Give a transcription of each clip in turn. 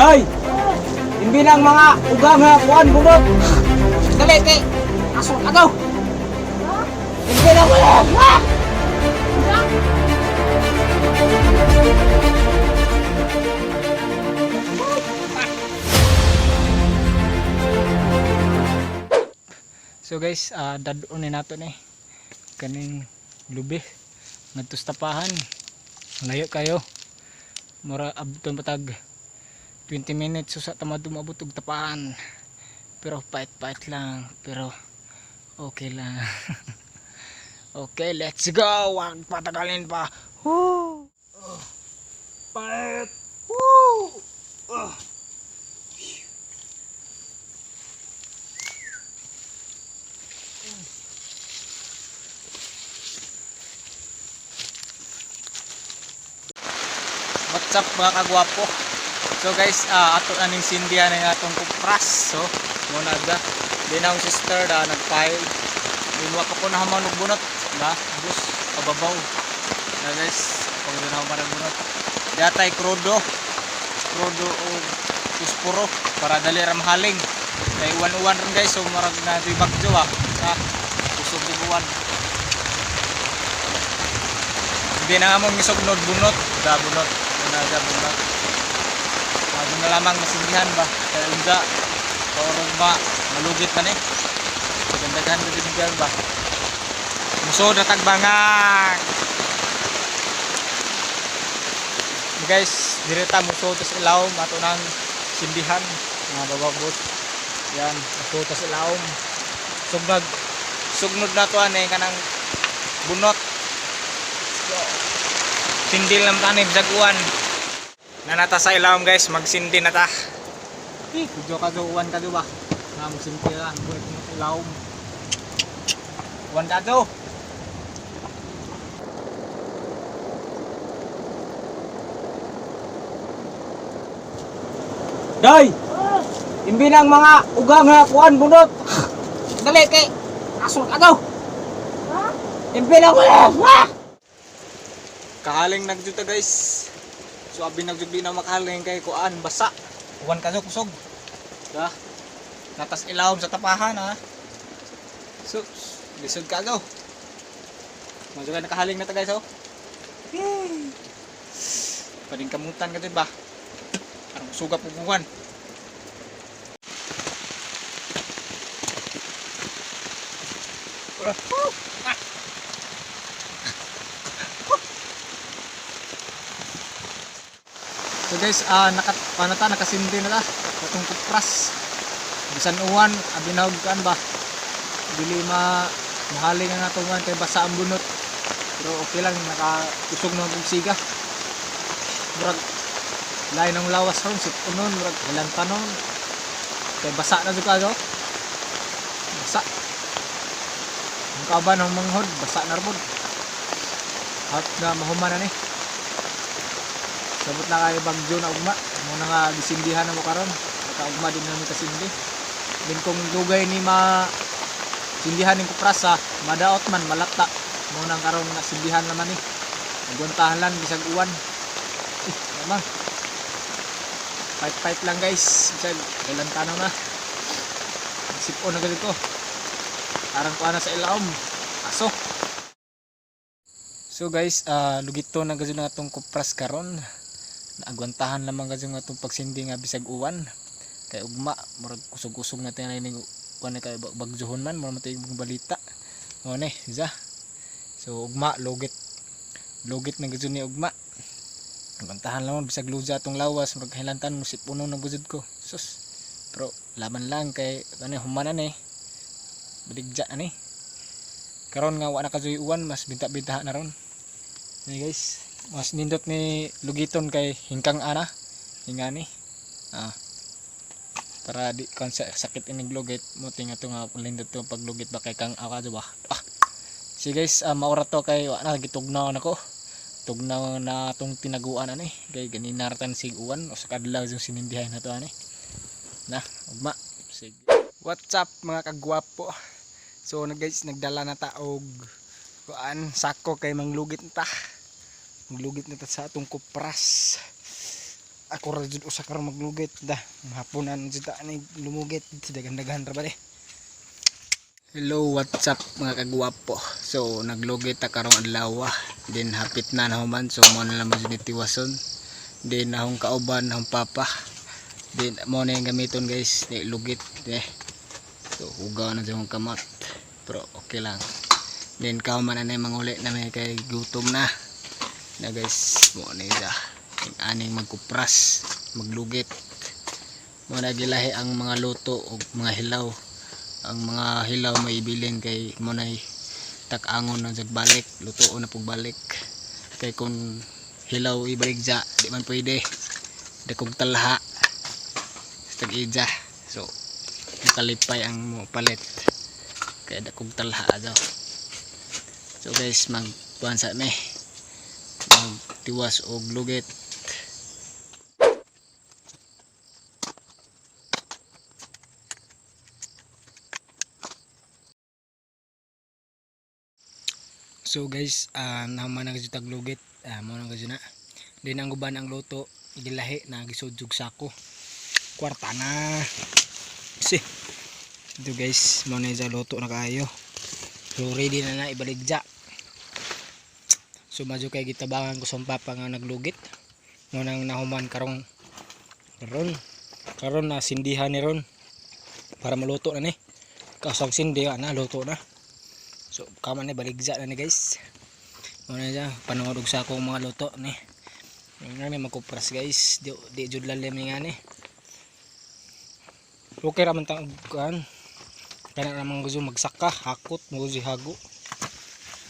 Day! Imbi ng mga uga nga kuan bunot. Dali kay asok agaw. Imbi na wala. Ah! So guys, dadon ni nato ni kaning lubi ngadto sa tapahan. Layo kayo. Mura abton patag 20 minutes usa ta maabot og tapahan. Pero pait-pait lang, pero okay lang. Okay, let's go. Wag patagalin pa. Woo! Oh, pait. Woo! Oh. What's up, mga kagwapo? So guys, ato na ning sindihan na atong kupras. So, muna da. Di na akong sister da nagpile. Di mo pa ko na hamon og bunot, ba? Bus kababaw. Na guys, pag na hamon og bunot. Datay krudo. Krudo o puspuro para dali ra mahaling. Kay uwan-uwan ron, guys, so marag na di bagyo ah. Ha? Kusog di buwan. Hindi na nga mong isugnod bunot. Da bunot. Muna da bunot. Bago na lamang masindihan ba. Kaya unsa. Kaurong ba. Malugit na ni. Pagandagahan ko din dyan ba. Muso na tagbangang. Guys, direta muso tas ilawom ato nang sindihan mga bababot. Yan, muso tas ilawom. Sugnod. Sugnod na to ani kanang bunot. Sindi lang tani bisag uwan. Nanata sa ilawom, guys, magsindi na ta. Eh, kudyo ka do, uwan ka do ba? Nga magsindi la, buhat mo sa ilawom. Uwan ka do. Day! Imbi ng mga uga nga kuan bunot. Dali kay asok agaw. Imbi na wala. Ah! Kahaling nagjuta, guys. So abi nagjud di na makahaling kay kuan basa. Uwan ka do kusog. Da. Natas ilawom sa tapahan ha. So, lisod ka do. Medyo ka nakahaling na ta, guys, oh. Yay! Paningkamutan ka din ba? Parang suga puguan. So guys, naka paano ta nakasindi na ta. Katong kupras. Bisan uwan, abinahog kan ba. Dili ma mahaling ang atong uwan kay basa ang bunot. Pero okay lang, nakakusog na og siga. Murag lain ang lawas ron, sip unon, murag ilang tanon. Kay basa na jud kayo. Basa. Ang kaban ng manghod, basa na ra pod. Hot na mahuman na ni. Sabot na kayo bagyo na ugma. Muna nga gisindihan na mo karon. Baka ugma din namin kasindi. Din kung dugay ni ma sindihan ning kuprasa, madaot man malata. Muna karon nga sindihan naman ni. Guntahan lang bisag uwan. Eh, naman. Fight-fight lang, guys. Bisag ilang tanaw na. Sipon na galit ko. Arang kuha na sa ilawom. Aso. So guys, lugito na gazud na atong kupras karon. Naagwantahan lamang gazud nga atong pagsindi nga bisag uwan. Kay ugma murag kusog-kusog na tingali ning uwan kay bagjuhon man murag matay balita. Mo ni, za. So ugma lugit. Lugit na gazud ni ugma. Agwantahan lamang bisag luja atong lawas, murag hilantan mo sipuno na gazud ko. Sus. Pero laban lang kay ano human na ni. Baligja na ni. Karon nga wa na kajuy uwan, mas binta-binta na ron. Ni guys, mas nindot ni lugiton kay hingkang ana. Hingani. Ah. Para di kon sa sakit inig lugit mo tinga to nga nindot to paglugit ba kay kang aka ba. Ah. Si guys, maura to kay wa na gitugnaw nako. Tugnaw na tong tinaguan ani kay ganina ra tan sig uwan o sa kadlaw yung sinindihan na to ani. Na, ugma. Sige. What's up, mga kagwapo? So na guys, nagdala na ta og kuan sako kay manglugit na ta. Manglugit na ta sa atong kupras. Ako ra jud usa karon maglugit da. Mahaponan jud ta ani lumugit, daghan-daghan ra ba de. Hello, what's up mga kagwapo. So naglugit ta karong adlaw. Then hapit na nahuman, so mo na lang jud ni tiwason. Then ahong kauban ahong papa. Then mo na yung gamiton guys, ni lugit eh. So hugaw na jud akong kamot. Pero okay lang. Then kauman na manguli na may kay gutom na. Na guys, mo na ida. Aning magkupras, maglugit. Mo na gilahi ang mga luto og mga hilaw. Ang mga hilaw may ibilin kay mo nay tak-angon na jag balik, lutoon na pug balik. Kay kung hilaw ibalik ja, di man pwede. Dakog talha. Tag ija. So makalipay ang mo palit. Kay dakog talha daw. So guys, magkuan sa mi. Magtiwas og lugit. So guys, naman na gyud taglugit, mo na gyud na. Din ang uban ang luto, gilahi na gisudjog sako. Kwarta na. Si. Ito guys, mo na yung luto na kaayo. So ready na na ibaligya. So madyo kay gitabangan ko sa papa nga naglugit. Mo nang nahuman karong karon karon na sindihan ni ron para maluto na ni. Kasag sindi na luto na. So kama ni baligya na ni guys. Mo na siya panood og sa akong mga luto ni. Nga ni magkupras guys, di di jud lalim ni nga ni. Okay ra man tang kuan. Kana ra man gusto magsaka, hakot mo gusto hago.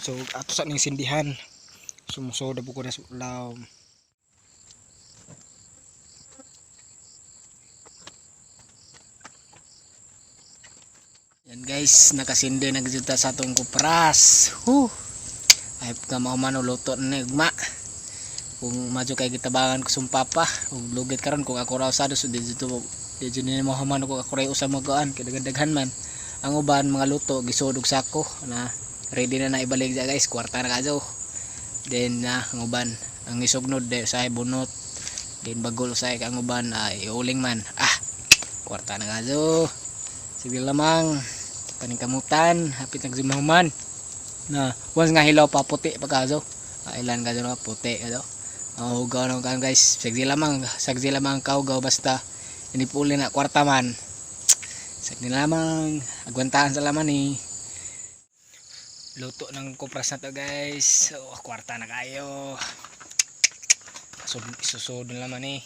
So ato sa ning sindihan. Sumusoda po ko na sa ulaw. Yan guys, nakasindi na gyud ta sa atong kupras. Huh. Ay ka mao luto na ni ugma. Kung madyo kay gitabangan ko sa papa, ug lugit karon kung ako ra usado, so di dito di jud ni mo humano kung ako ra usa magaan kay daghan man. Ang uban mga luto gisod og sako na ready na na ibalik ja guys, kwarta na kayo. Then na ang uban ang isugnod de usahay bunot. Then bagol usahay ang uban ay uling man. Ah, kwarta na kayo. Sige lamang paningkamutan, hapit nagsimahuman. Na once nga hilaw pa puti pa kaso. Ilan ka na puti kaso. Ang hugaw ng kan guys, sagdi lamang kaugaw basta inipuli na kwarta man. Sagdi lamang, agwantahan sa laman eh. Luto ng kupras na to guys. So, kwarta na kayo. So, isusod na laman eh.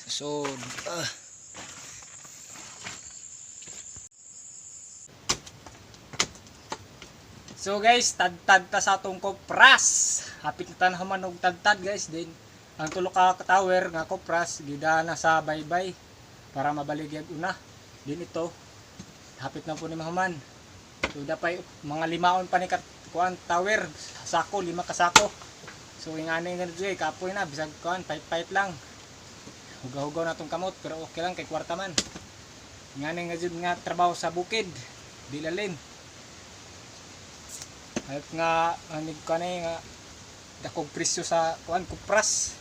Susod. Ah. So guys, tad-tad ta sa atong kopras. Hapit na tan human og tad-tad guys din. Ang tulo ka tower nga kopras gida na sa baybay para mabaligya una. Din ito hapit na po ni mahuman. So dapay mga limaon pa ni kat kuan tower sako, lima ka sako. So ingani nga dyan, kapoy na bisag kuan pait-pait lang. Hugaw-hugaw na tong kamot pero okay lang kay kwarta man. Ingani nga jud nga trabaho sa bukid, di lalim. Hayop nga anig ka na nga dakog presyo sa kuan kupras.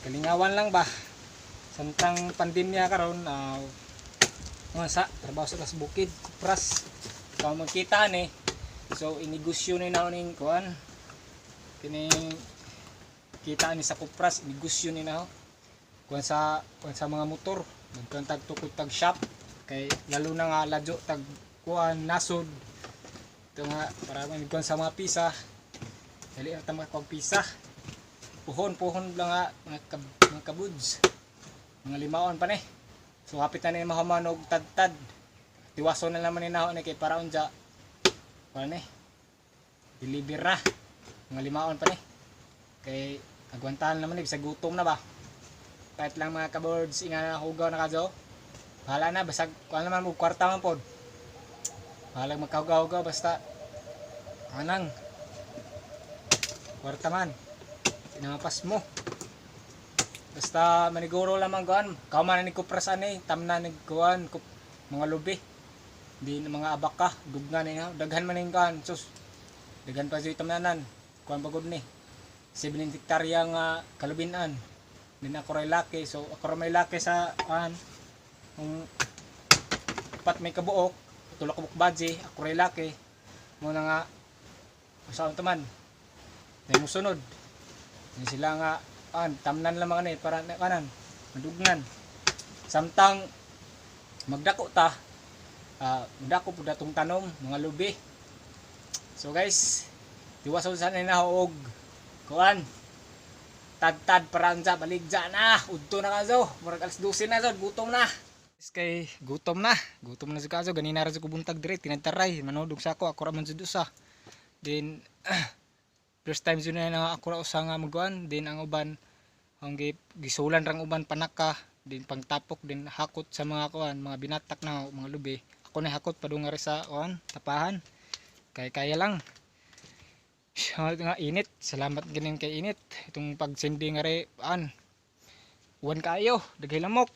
Kalingawan lang ba? Samtang pandemya karon uh, sa trabaho sa tas bukid kupras. Ikaw magkita ni. So inegosyo ni na ning kuan. Kini kita ni sa kupras, inegosyo ni na kuan sa mga motor, nagkuan tag tukod tag shop kay lalo na nga ladyo tag kuan nasod. Ito nga, para manigwan sa mga pisa. Dali ra ta makakuha pisa. Puhon-puhon lang nga, mga kabuds. Mga limaon pa ni. So hapit na ni mahuman og tad-tad. Tiwaso na naman ni naho ni kay para unja. Para ni. Deliver na. Mga limaon pa ni. Kay agwantahan naman ni bisag gutom na ba. Kahit lang mga kaboards, inga na hugaw na kadyo. Bahala na, basag kuan naman og kwarta man pod. Bahalag magkahugaw-hugaw basta anang kwarta man. Tinamapas mo. Basta maniguro lamang kuan, kauman na ni kupras ani, tamna ni kuan kup, mga lubi. Di na mga abaka, dugna ni ha. Daghan man ning kuan, sus. Daghan pa siya tamnanan. Kuan pagod ni. 7 hektarya nga kalubinan. Din ako ray laki, so ako ra may laki sa an kung pat may kabuok, tulo ka buok badji, ako ray laki. Mo na nga usaon ta man. Nay musunod. Ni sila nga an tamnan lamang ani para na kanan madugnan. Samtang magdako ta, magdako pud atong tanom mga lubi. So guys, tiwason sa na og kuan tad-tad para unsa baligya na, udto na kazo, murag alas 12 na zod, gutom na. Kay gutom na sa kazo, ganina ra ko buntag dire tinagtaray manudog sa ako, ako ra man jud usa. Then first time jud na nga ako ra usa nga magkuan, din ang uban ang gisulan rang uban panaka, din pangtapok, din hakot sa mga kuan, mga binatak na mga lubi. Ako na hakot padung nga sa kuan tapahan. Kay kaya lang. Nga init, salamat ganin kay init. Itong pagsindi nga re an. Uwan kaayo, daghay lamok.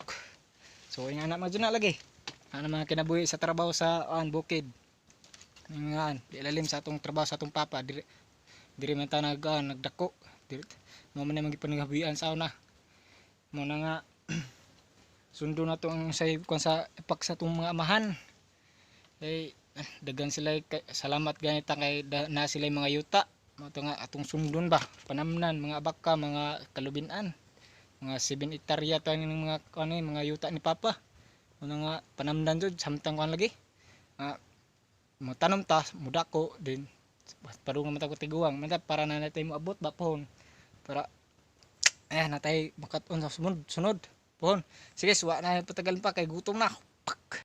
So inga na madyo na lagi. Ano mga kinabuhi sa trabaho sa an bukid. Nga di ilalim sa atong trabaho sa atong papa diri diri man ta nag nagdako. Diri mo man ang gipanaghabian sa una. Mo na nga sundo na to ang say kung sa ipak sa atong mga amahan. Kay daghan sila kay, salamat ganita kay da, na sila mga yuta. Mo to nga atong sundon ba panamnan mga abaka, mga kalubinan, mga 7 hektarya to ang mga ano, mga yuta ni papa. Mo na nga panamnan jud samtang kuan lagi. Mo tanom ta mudako din padung man ta tiguang man para na natay mo abot ba pohon para eh natay makat-on sa sunod sunod pohon. Sige, suwa na patagal pa kay gutom na. Pak.